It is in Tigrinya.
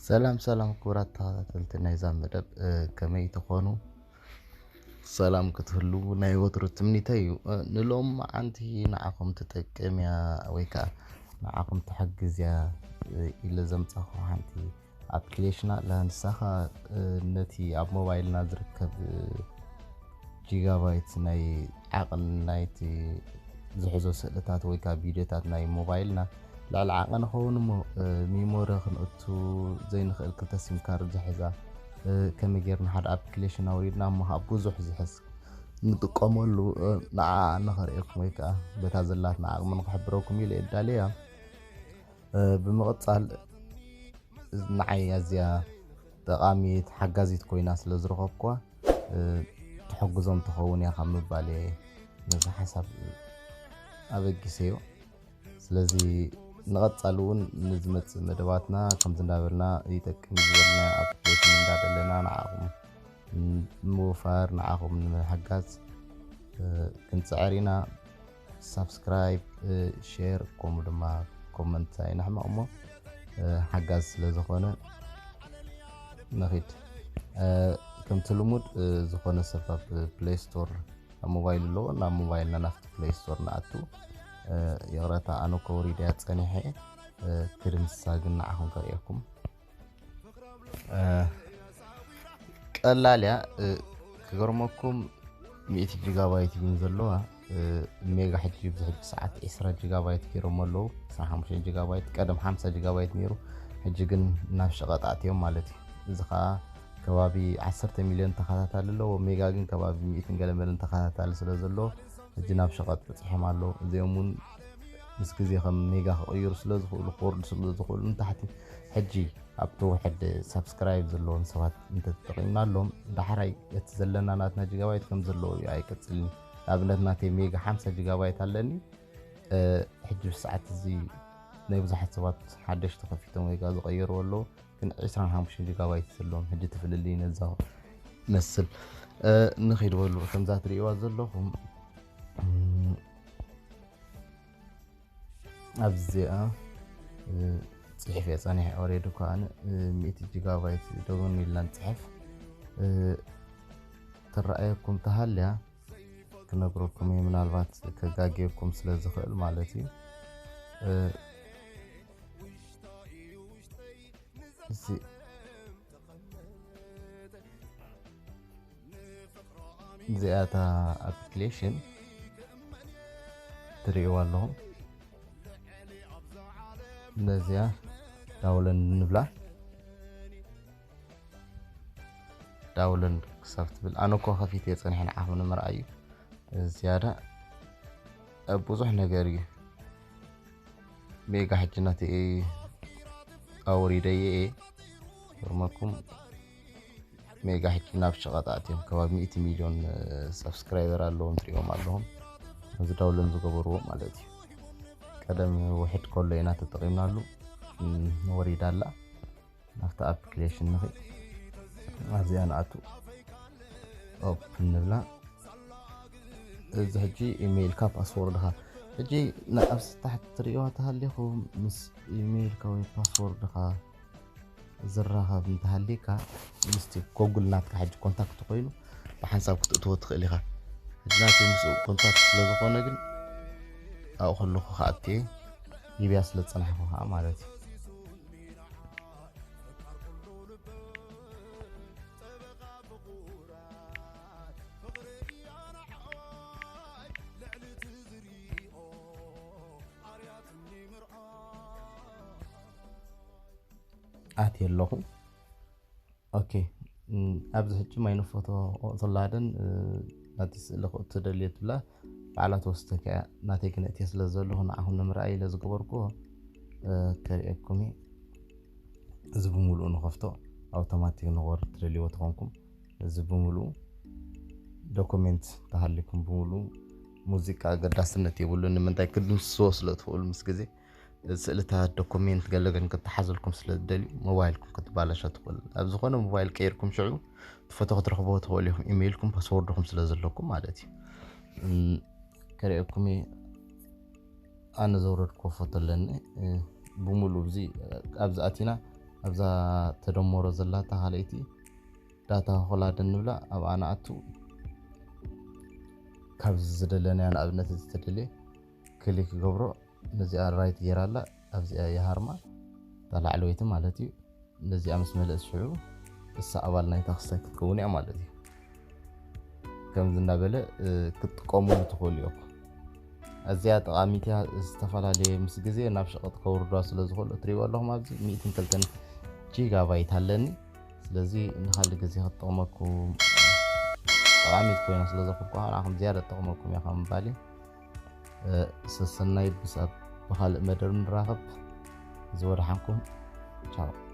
ሰላም ሰላም ክቡራት ተኸታተልቲ ናይዛ መደብ፣ እ፣ ከመይ ትኾኑ? ሰላም ክትህሉ ናይ ወትሩ ትምኒተይ እዩ። እ፣ ንሎም መዓንቲ ንዓኹም ትጠቅም እያ ወይ ከዓ ንዓኹም ትሕግዝ እያ፣ እ፣ ኢለ ዘምጻኹ ሓንቲ ኣፕሊኬሽን ኣላ። ንሳ ኸኣ፣ እ፣ ነቲ ኣብ ሞባይልና ዝርከብ፣ እ፣ ጂጋባይት ናይ ዓቕን ናይቲ ዝሕዞ ስእልታት ወይ ከዓ ቪድዮታት ናይ ሞባይልና ልዕሊ ዓቐን ኸውን እሞ፣ እ፣ ሚሞሪ ክንእቱ ዘይንኽእል ክልተ ሲም ካርድ ዝሕዛ፣ እ፣ ከመይ ጌርና ሓደ ኣፕሊኬሽን ኣውሪድና እሞ ከዓ ብዙሕ ዝሕዝ ንጥቀመሉ፣ እ፣ ንዓ ንኸርእየኩም ወይ ከዓ በታ ዘላትና ዓቕሚ ንኽሕብረኩም ኢለ እየ ዳልያ። እ፣ ብምቕጻል ንዓይ ኣዝያ ጠቓሚት ሓጋዚት ኮይና ስለ ዝረኸብኩዋ፣ እ፣ ትሕግዞም ትኸውን እያ ካብ ምባል እየ ነዚ ሓሳብ ኣበጊሰዮ። ስለዚ ንቐጻሊ እውን ንዝመጽእ መደባትና ከምዚ እንዳበልና ይጠቅም ዝበልና ኣፕሊኬሽን እንዳደለና ንዓኹም ንምውፋር፣ ንዓኹም ንምሕጋዝ፣ እ፣ ክንጽዕር ኢና። ሳብስክራይብ፣ እ፣ ሼር፣ ከምኡ ድማ ኮመንት ኣይነሕመቕ እሞ፣ እ፣ ሓጋዝ ስለ ዝኾነ ንኺድ። እ፣ ከምቲ ልሙድ፣ እ፣ ዝኾነ ሰብ ኣብ ፕሌይ ስቶር ኣብ ሞባይል ኣለዎ፣ ናብ ሞባይልና ናብቲ ፕሌይ ስቶር ንኣቱ። እ፣ ይቕረታ፣ ኣነ እኮ ወሪደያ ጸኒሐ፣ እ፣ ክድምስሳ ግን ንዓኹም ከርእየኩም። እ፣ ቀላል እያ። እ፣ ክገርመኩም፣ ሚእቲ ጂጋባይት ግን ዘለዋ፣ እ፣ ሜጋ ሕጂ ብዝሕጂ ሰዓት ዒስራ ጂጋባይት ገይሮም ኣለዉ። ዒስራን ሓሙሽተን ጂጋባይት፣ ቀደም ሓምሳ ጂጋባይት ነይሩ፣ ሕጂ ግን ናብ ሸቐጥ ኣትዮም ማለት እዩ። እዚ ኸኣ ከባቢ ዓሰርተ ሚልዮን ተኸታታሊ ኣለዎ። ሜጋ ግን ከባቢ ሚእትን ገለ መለን ተኸታታሊ ስለ ዘለዎ፣ ሕጂ ናብ ሸቐጥ በጺሖም ኣለዉ። እዚኦም እውን ምስ ግዜ ከም ሜጋ ክቕይሩ ስለ ዝኽእሉ፣ ክወርዱ ስለ ዝኽእሉ፣ ንታሕቲ ሕጂ ኣብቲ ውሕድ ሳብስክራይብ ዘለዎም ሰባት እንተተጠቒምናሎም፣ ዳሕራይ እቲ ዘለና ናትና ጂጋባይት ከም ዘለዎ እዩ፣ ኣይቅጽልን እዩ። ንኣብነት ናተይ ሜጋ ሓምሳ ጂጋባይት ኣለኒ፣ እ፣ ሕጂ ብሰዓት እዚ ናይ ብዙሓት ሰባት ሓደሽቲ ከፊቶም ወይ ከኣ ዝቐየሩ ኣለዉ፣ ግን ዒስራን ሓሙሽተን ጂጋባይት ዘለዎም ሕጂ እቲ ፍልልይ ነዛ መስል። እ፣ ንኺድ በሉ፣ ከምዛ ትርእይዋ ዘለኹም፣ እም፣ ኣብዚኣ፣ እ፣ ጽሒፈ ጸኒሐ ኦሬዲ እኳ ኣነ፣ እ፣ ሚእቲ ጂጋባይት ደጎን ኢልና ንጽሕፍ። እ፣ ትረኣየኩም ተሃልያ ክነግረኩም እየ፣ ምናልባት ከጋግየኩም ስለ ዝኽእል ማለት እዩ። እ፣ እዚ እዚኣ እታ ኣፕሊኬሽን ትርእይዋ ኣለኹም። ነዚኣ ዳውንሎድ ንብላ። ዳውንሎድ ክሳብ ትብል፣ ኣነ እኮ ከፊተ እየ ጸኒሐ ንዓኹም ንምርኣይ እዩ። ዝያዳ ኣብ ብዙሕ ነገር እዩ። ሜጋ ሕጂ ናተይ ኣውሪደየ እየ። ይገርመኩም፣ ሜጋ ሕጂ ናብ ሸቐጥ ኣትዮም ከባቢ ሚእቲ ሚልዮን፣ እ፣ ሳብስክራይበር ኣለዎም፣ ትሪኦም ኣለኹም። ነዚ ዳውንሎድ ዝገበርዎ ማለት እዩ። ቀደም ውሕድ ከሎ ኢና ተጠቒምናሉ፣ እም፣ ወሪዳ ኣላ። ናብቲ ኣፕሊኬሽን ንኺድ። ኣብዚኣ ንኣቱ። ኦፕን ንብላ። እዚ ሕጂ ኢሜይልካ ፓስወርድኻ። ሕጂ ን-፣ ኣብዚ ታሕቲ ትርእይዋ ተሃሊኹም ምስ ኢሜይልካ ወይ ፓስወርድኻ ዝራኸብ እንተሃሊካ ምስቲ ጎግል ናትካ ሕጂ ኮንታክት ኮይኑ ብሓንሳብ ክትእትዎ ትኽእል ኢኻ። ሕጂ ናተይ ምስኡ ኮንታክት ስለ ዝኾነ ግን ኣብኡ ከለኹ ክኣቱ እየ። ሊብያ ስለ ዝጸናሕኩ ኸዓ ማለት እዩ። ኣትየ ኣለኹ። ኦኬ፣ እም፣ ኣብዚ ሕጂ ማይነ ፎቶ ተላደን፣ እ፣ ናተይ ስእሊ ክእቱ ደልየ ትብላ ባዕላ ትወስደካ እያ። ናተይ ግን እትየ ስለ ዘለኹ ንዓኹም ንምርኣይ ኢለ ዝገበርኩዎ፣ እ፣ ከርእየኩም እየ። እዚ ብምሉኡ ንኸፍቶ፣ ኣውቶማቲክ ንኽወርድ ትደልይዎ ተኾንኩም፣ እዚ ብምሉኡ ዶኩሜንት ተሃሊኩም ብምሉኡ፣ ሙዚቃ ኣገዳስነት የብሉን፣ ንምንታይ ክድምስስዎ ስለ ትኽእሉ ምስ ግዜ። ስእልታት፣ ዶኩሜንት ገለ ግን ክትሓዘልኩም ስለ ትደልዩ ሞባይልኩም ክትባላሾ ትኽእል። ኣብ ዝኾነ ሞባይል ቀይርኩም ሽዑ እቲ ፎቶ ክትረኽብዎ ትኽእሉ ኢኹም፣ ኢሜይልኩም ፓስወርድኩም ስለ ዘለኩም ማለት እዩ። እም፣ ከርእየኩም እየ። ኣነ ዘውረድኩዎ ፎቶ ኣለኒ። እ፣ ብምሉእ እዚ ኣብዚ ኣቲና ኣብዛ ተደመሮ ዘላታ ካልኣይቲ ዳታ ሆላደን ንብላ ኣብኣ ንኣቱ። ካብዚ ዝደለናዮ ንኣብነት እዚ ተደልየ ክሊክ ገብሮ። ነዚኣ ራይት ጌራ ኣላ ኣብዚኣ ይሃርማ እታ ላዕለወይቲ ማለት እዩ። ነዚኣ ምስ መለእስ ሽዑ እሳ ኣባል ናይታ ክስታይ ክትከውን እያ ማለት እዩ። ከምዚ እናበለ ክትጥቀሙሉ ትኽእሉ ኢኹም። ኣዝያ ጠቓሚት እያ። ዝተፈላለየ ምስ ግዜ ናብ ሸቐጥ ከውርዷ ስለ ዝኽእሉ እትሪእዎ ኣለኹም ኣብዚ ሚእትን ክልተን ጂጋባይት ኣለኒ። ስለዚ ንኻልእ ግዜ ክትጠቕመኩም ጠቓሚት ኮይና ስለ ዘኽብኩ ንዓኹም ዝያዳ ትጠቕመኩም እያ ካብ ምባል ሰሰናይ ብሳብ ብኻልእ መደብ ንራኸብ። ዝወደሓንኩም ቻው።